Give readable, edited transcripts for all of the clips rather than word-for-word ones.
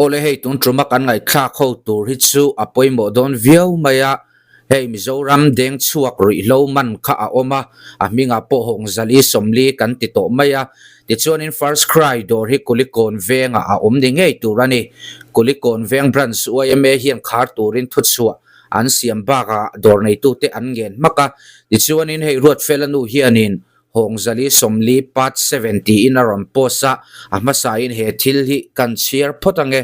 Awle hei tun tuma kan ngaihthlak ho tur hi chu a pawimawh dawn viau mai a, hei Mizoram deng chhuak ruihhlo man kha a awm a, a hmingah pawh Hawngzali Sawmli kan ti tawh mai a, tichuanin First Cry dawr hi Kulikawn vengah a awm ni ngei tur a ni. Kulikawn veng branch yma hian khar turin thuchhuah an siam bakah dawr neitute an ngen hmak a, tichuanin hei Ruatfela nu hianin Hawngzali 40 part 7 tiin a rawn post a, a hmasain he thil hi kan chhiar phawt ange.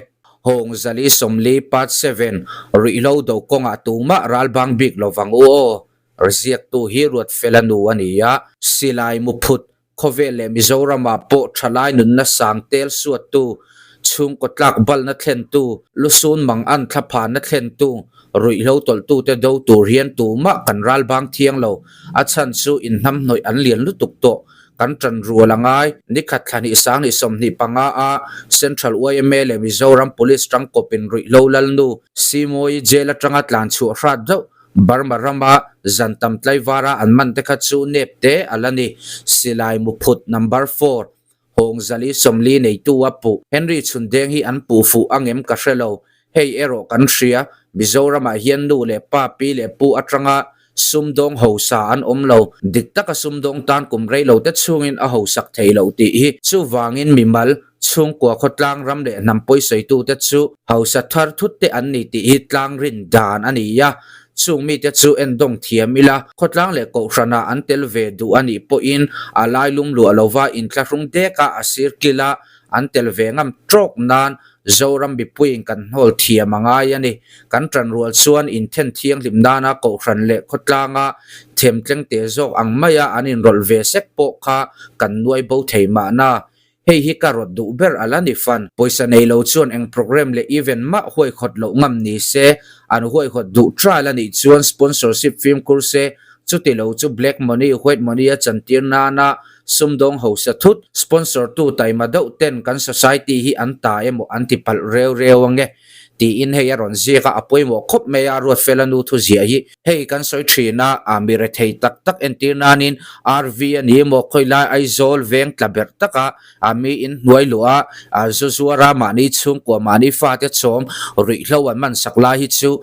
Hawngzali 40 part 7, Ruihhlo do kawngah tumah ral bang bik lovang u aw. Riziaktu hi Ruatfela nu a ni a, Silai Muphut khawvel leh Mizoramah pawh thalai nunna sang tel suattu, chhungkaw tlak balna thlentu, lusun mang an thlaphana thlentu, Ruihhlo tawlhtute do tur hian tumah kan ral bang thiang lo. A chhan chu inhnamhnawih an lian lutuk tawh. Kan tan rual a ngai. Nikhat thlahnih sanghnih 25 a Central yma leh Mizoram Police tangkawpin ruihhlo lalnu Simawi jail atanga tlan chhuah hrat deuh Burma rama zan tam tlaivara an man te kha chu nep te a la ni. Silai Muphut Number 4 Hawngzali 40 neitu a puh. Henry Chhundeng hi an puh fuh angem ka hre lo. Hei erawh kan hria, Mizoramah hian nu leh pa, pi leh pu atanga sumdawng hausa an awm lo. Dik taka sumdawng tan kum rei lo te chhungin a hausak thei loh tih hi. Chuvangin mimal, chhungkua khawtlang ram leh hnam pawisawitute chu hausa thar thut te an ni tih hi tlang rin dan a ni a. Chung mite chu endawng thiam ila, khawtlang leh kohhranah an tel ve duh a nih pawhin a lailum luah lova inthlahrung deka a sir kila an tel ve ngam tawk nan Zoram mipuiin kan hnawl thiam a ngai a ni. Kan tanrual chuan inthen thianghlim nana kohhran leh khawtlanga themtleng te zawk ang maia an inrawlh ve sek pawh kha kan nuai bo thei mahna. Hei hi ka rawt duh ber a la ni fan. Pawisa nei lo chuan eng program leh event mah huaihawt loh ngam ni se, an huaihawt duh trial a nih chuan sponsorship fimkhur se, chuti lo chu black money, white money a chantir nana sumdawng hausa thut, sponsor tu taima deuh ten kan society hi an ta emaw an ti palh reu reu ange tiin hei a rawn ziak a, a pawimawh khawp mai a, Ruatfela nu thu ziah hi. Hei kan sawi thin a, a mi rethei tak tak entir nanin RV a ni emaw khawilai Aizawl veng tla berh taka a mi in hnuai luh a, zu zuara mahni chhungkua mahni fate chawm ruihhlo an man sak lai hi chu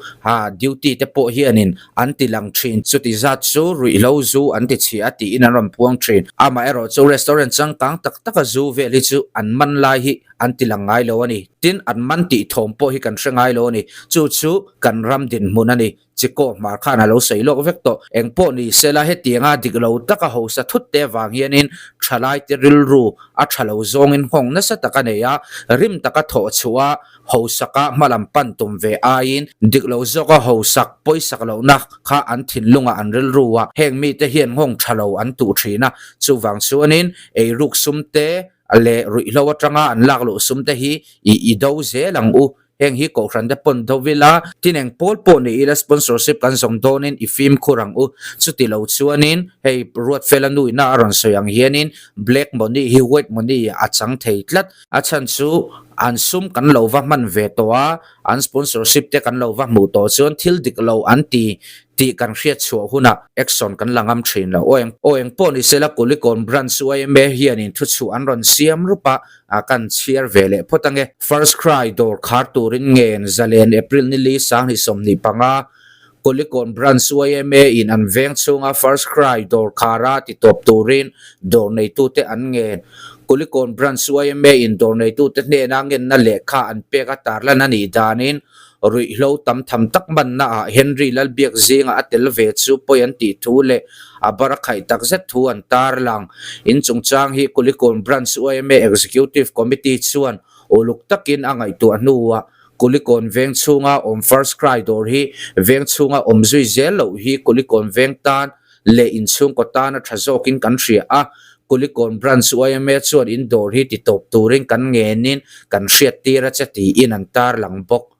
duty te pawh hianin an ti lang thin. Chuti zat chu ruihhlo zu an ti chhia a tiin an rawn puang thin. Amaherawhchu restaurant changkang tak taka zu vel hi chu an man lai hi an ti lang ngai lo a ni. Tin, an man tih thawm pawh hi kan hre ngai lo a ni. Chu chu kan ram dinhmun a ni. Chikaw hmar khan a lo sawi lawk vek tawh. Eng pawh ni sela hetianga dik lo taka hausa thut te vang hianin thalaite rilru a tha lo zawngin nghawng nasa tak a nei a, rim taka thawh chhuah a hausaka hmalam pan tum ve aiin dik lo zawka hausak pawisak lohna kha an thinlungah an rilru a, heng mite hian nghawng tha lo an tuh thin a. Chuvang chuanin eiruk sum te leh ruihhlo atanga an lak luh sum te hi i i do zel ang u. Heng hi kohhran te pawn do ila, tin eng pawl pawh ni ila sponsorship kan zawng dawnin i fimkhur ang u. Chuti lo chuanin hei Ruatfela nu ina a rawn sawi ang hianin black money hi white money a chang thei tlat. A chhan chu an sum kan lo va hman ve tawh a, an sponsorship te kan lo va hmuh tawh chuan thil dik lo an ti tih kan hriat chhuah hunah action kan la ngam thin lo. Aw eng aw eng pawh ni sela Kulikawn Branch yma hianin thuchhuah an rawn siam rup a, a kan chhiar ve leh phawt ange. First Cry dawr khar turin ngen zalen April ni li 2025 Kulikawn Branch yma in an veng chhunga First Cry dawr khara ti tawp turin dawr neitute an ngen. Kulikawn Branch yma in dawr neitute hnena ngenna lehkha an pek a tarlan a nih danin Ruihhlo tam tham tak manna ah Henry Lalbiak zinga a tel ve chu pawi an tih thu leh a bar a khaih tak zet thu an tarlang. In chungchang hi Kulikawn Branch yma Executive Committee chuan uluk takin a ngaihtuah hnuah Kulikawn veng chhunga awm First Cry dawr hi veng chhunga awm zui zel loh hi Kulikawn veng tan leh inchhungkaw tan a tha zawkin kan hria a, Kulikawn Branch yma chuan in dawr hi ti tawp turin kan ngenin kan hriattir a che tiin an tarlang bawk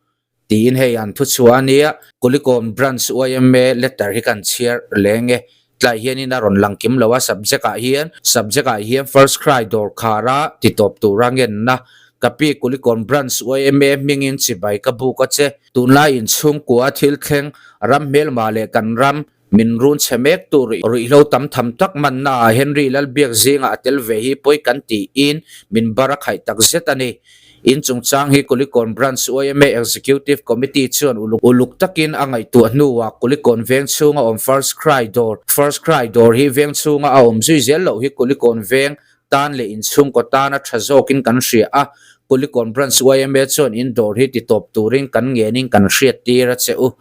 tiin hei an thuchhuah a nia. Kulikawn Branch yma letter hi kan chhiar leng e. Tlai hianin a rawn lang kim lo a, subject ah hian subject ah hian First Cry dawr khara ti tawp tura ngenna ka pi Kulikawn Branch yma hmingin chibai ka buk a che. Tunlai inchhungkua thil thleng ram hmelma leh kan ram Min run chhe mek tur ruihhlo tam tham tak manna ah Henry Lalbiak zingah a tel ve hi pawi kan tiin min bar a khaih tak zet a ni. In chungchang hi Kulikawn Branch yma Executive Committee chuan uluk uluk takin a ngaihtuah hnuah Kulikawn veng chhunga awm First Cry dawr First Cry dawr hi veng chhunga a awm zui zel loh hi Kulikawn veng tan leh inchhungkaw tana tha zawkin kan hria a, Kulikawn Branch yma chuan in dawr hi titawp turin kan ngenin kan hriat tir a che u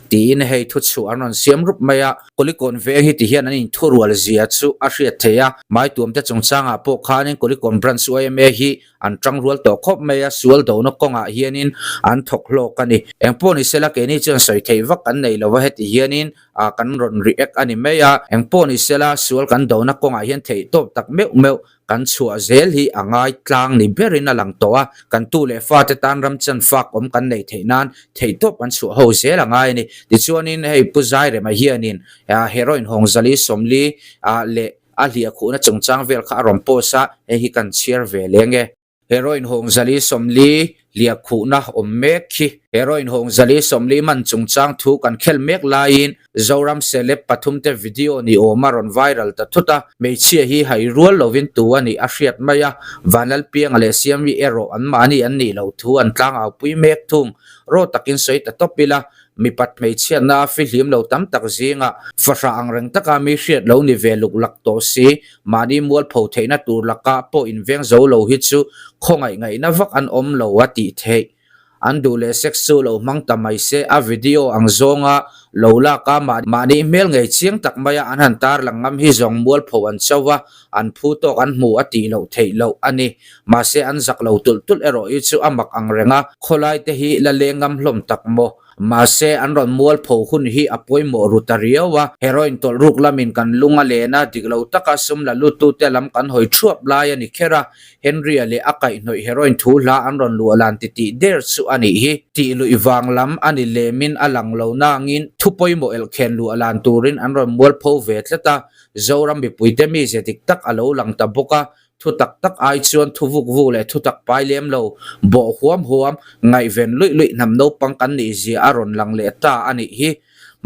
tiin hei thu chhuah an rawn siam rup mai a. Kulikawn veng hi tihian an inthurual zia chu a hriat theih a, Maituamte chungchangah pawh khanin Kulikawn Branch yma hi an tangrual tawh khawp mai a, sual dona kawngah hianin an thawk hlawk a ni. Engpawh ni sela keini chuan sawi theih vak kan nei lo va, heti hianin ah kan rawn react a ni mai a, engpawh ni sela sual kan dona kawngah hian theih tawp tak meuh meuh kan chhuah zel hi a ngai tlang ni berin a lang tawh a, kan tu leh fate tan ram chan fak awm kan neih theih nan theih tawp kan chhuah ho zel a ngai a ni. Tichuanin hei Pu Zairema hianin heroin Hawngzali Sawmli ah leh a hliah khuhna chungchang vel kha a rawn post a, hei hi kan chhiar ve leng e. Heroin Hawngzali 40 hliah khuhna awm mek khi. Heroin Hawngzali 40 man chungchang thu kan khel mek laiin Zoram celeb pathumte video ni awm a rawn viral ta thut a, hmeichhia hi hai rual lovin tu a nih a hriat mai a, Vanlalpianga leh Siamri erawh anmahni an nih loh thu an tlangaupui mek thung. Raw takin sawi ta tawp ila, Mipat hmeichhiatna a fihlim lo tam tak zingah fahrah ang reng taka mi hriat lo ni ve luk lak tawh si, mahni mualpho theihna tur lakah pawh inveng zo lo hi chu khawngaih ngaihna vak an awm lo a tih theih. An duh leh sex chu lo hmang ta mai se, a video ang zawnga lo lak a mahni hmel ngei chiang tak maia an han tarlang ngam hi zawng mualpho an cho va, an phu tawk an hmu a tih loh theih loh a ni. Mahse an zak lo tulh tulh erawh hi chu a mak ang reng a, khawlai te hi la leng ngam hlawm tak maw? Mahse an rawn mualpho hun hi a pawimawh ru ta riau a, heroin tawlh ruk lamin kan lung a len a, dik lo taka sum la luttute lam kan hawi thuap lai a ni kher a, Henry-a leh a kaihhnawih heroin thu hla an rawn luah lan titih der chu a nih hi. Tih luih vang lam a ni lemin a lang lo nangin thu pawimawh elkhen luah lan turin an rawn mualpho ve tlat a, Zoram mipuite mize dik tak a lo lang ta bawk a, Thu tak tak ai chuan thu vuk vuk leh thu tak pai lem lo, bawh huam huam, ngaihven luih luih hnam naupang kan nih zia a rawn lang leh ta a nih hi.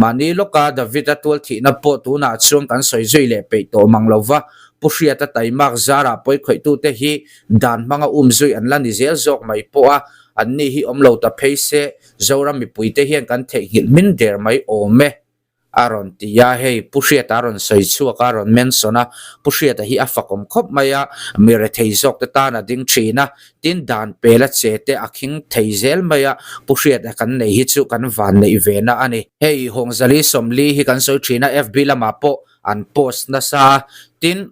Mahni lawka David-a tual thihna pawh tunah chuan kan sawi zui leh peih tawh mang lo va, Pu Hriata taimak zarah pawikhawihtute hi dan hmanga um zui an la ni zel zawk mai pawh a, anni hi awm lo ta phei se, Zoram mipuite hian kan theihnghilh hmin der mai awm e. A rawn ti a, hei Pu Hriata a rawn sawi chhuak a, a rawn mention a, Pu Hriata hi a fakawm khawp mai a, mi rethei zawk te tan a ding thin a, tin dan pel a che te a khing thei zel mai a, Pu Hriata kan nei hi chu kan van neih ve na a ni. Hei Hawngzali 40 hi kan sawi thin a, FB lamah pawh an post nasa a, tin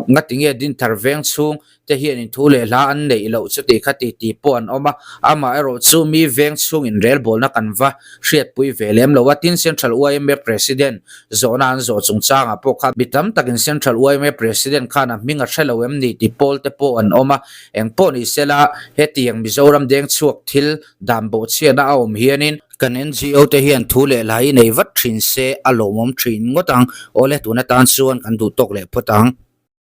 ngatinge Dinthar veng chhung te hianin thu leh hla an neih loh chuti kha ti ti pawh an awm a, amaherawh chu mi veng chhungin relbawlna kan va hriatpui ve lem lo a, tin Central yma President zawhna an zawh chungchangah pawh khan mi tam takin Central yma President khan a hming a hre lo em ni ti pawl te pawh an awm a, eng pawh ni sela hetiang Mizoram deng chhuak thil dan bawhchhiatna a awm hianin kan NGO te hian thu leh hla hi nei vat thin se a lawmawm thin ngawt ang, awle tun atan chuan kan duh tawk leh phawt ang.